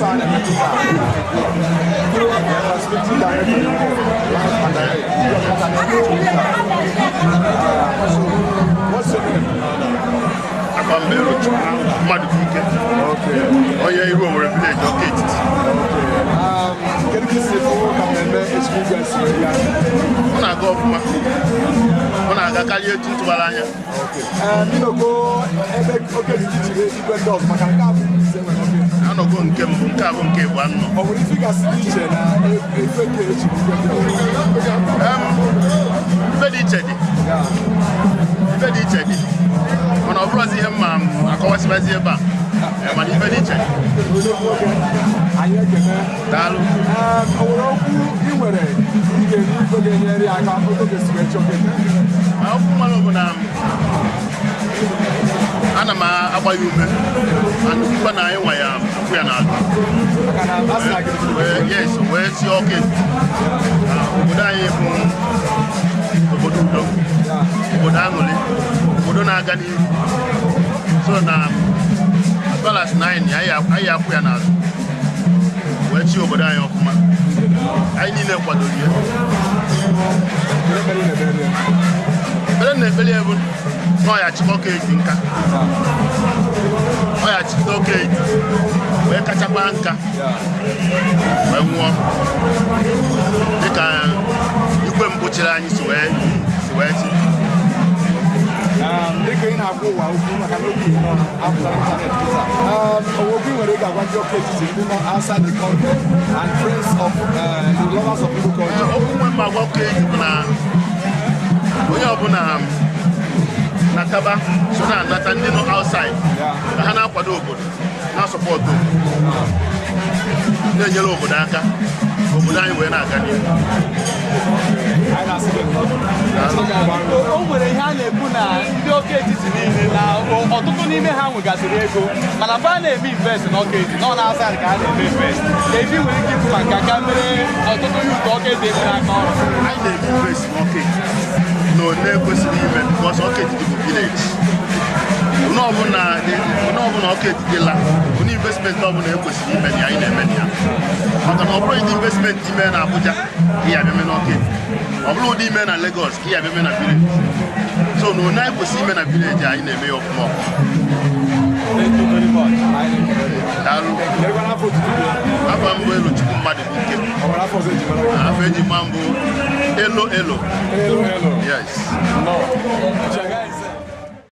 a na-eme kịta. Transmitting direct to the world, live and direct. Maka na eme otu taa. So, what's your name? Afa m bụ Elochukwu Mmadụbuike. Onye Iru Owere village, Ọka Etiti. Kedu ka isi fụ ka mmemme echiri igwe si wee gaa? Ọ na-aga ọfụma, ọ na-aga karịa etu ntụbara anya. Nnọkọ ebe Ọka Etiti chiri igwe ndị ọzọ, maka nke a bụ ise nwere Ọka Etiti. Anọgo nke mbụ, nke a bụ nke ịbụ anọ. Ọ nwere ife gasị dị iche na efe nke echiri igwe ndị ọzọ? Ife dị iche dị. Ife dị iche dị, mana ọ bụrụzi ihe mma m akọwasịbazi ebe a. Mana ife dị iche dị. Odogwu nwoke, anyị ekene. Daalụ. O nwere okwu ị nwere ị ga-enye igwe ga-enyere ya aka oge ga-esi wee chọọ Ọka Etiti? Ma okwu mmanụ bụ na ana m agba ya ume anụkwa na anyị nwa ya kwụ ya n'azụ. Maka na a sị na gịrịgịrị. Wee, yes, wee si Ọka Etiti na obodo anyị bụ obodo udo, obodo aṅụrị, obodo na-aga n'ihu. So na as well as na anyị akwụ ya n'azụ wee chi obodo anyị ọfụma. Anyị niile kwadoro ya. Ekpere ị na-ekpere ya? Ekpere na ekpere ya bụ na ọ ya chịkọ Ọka Etiti nka, ọ ya chịkọta Ọka Etiti wee kachakwa nka wee nwụọ dịka igwe mbụ chịrị anyị si wee chi. Dịka ị na-agwa ụwa okwu, maka na okwu nọ apụtara ịntanetị kịta, okwu ị nwere ị ga-agwa ndị Ọka Etiti, ndị nọ outside the country and friends of the lovers of Igbo culture? Okwu nwe mma agwa Ọka Etiti bụ na onye ọbụla nataba, so na-anata ndị nọ outside ka ha na-akwado obodo, na-asupport obodo, na-enyere obodo aka ka obodo anyị wee na-aga n'ihu. Anyị na-asị gị nnọọ. Chineke gbaa gị ume. O nwere ihe a na-ekwu na ndị Ọka Etiti niile na ọtụtụ n'ime ha nwegasịrị ego, mana fa na-eme invest n'Ọka Etiti nọ na outside ka a na-eme invest. Ka ebe ị nwere ike ikwu maka ka mere ọtụtụ youth Ọka Etiti enwere aka ọrụ? Anyị na-eme invest n'Ọka Etiti na one kwesịrị ime, because Ọka Etiti bụ village. Onye ọbụla Ọka Etiti la, onye investment ọbụla ekwesịrị ime na ya, anyị na-eme na ya, maka na ọ bụrụ ụdị investment ime na Abuja ka ị ya abịa mee n'Ọka Etiti, ọ bụrụ ụdị ime na Lagos ka ị ya abịa mee na village. So na one anyị kwesịrị ime na village, anyị na-eme ya ọfụma ọfụma. Thank you very much. Anyị na-ekele gị. Daalụ. Kedụkwa n'afọ otutu gị? Afọ mbụ, Elochukwu Mmadụbuike. Ọ nwere afọ ọzọ eji mara gị? Afọ eji ma mbụ, Elo Elo. Elo Elo. Yes. Nnọọ.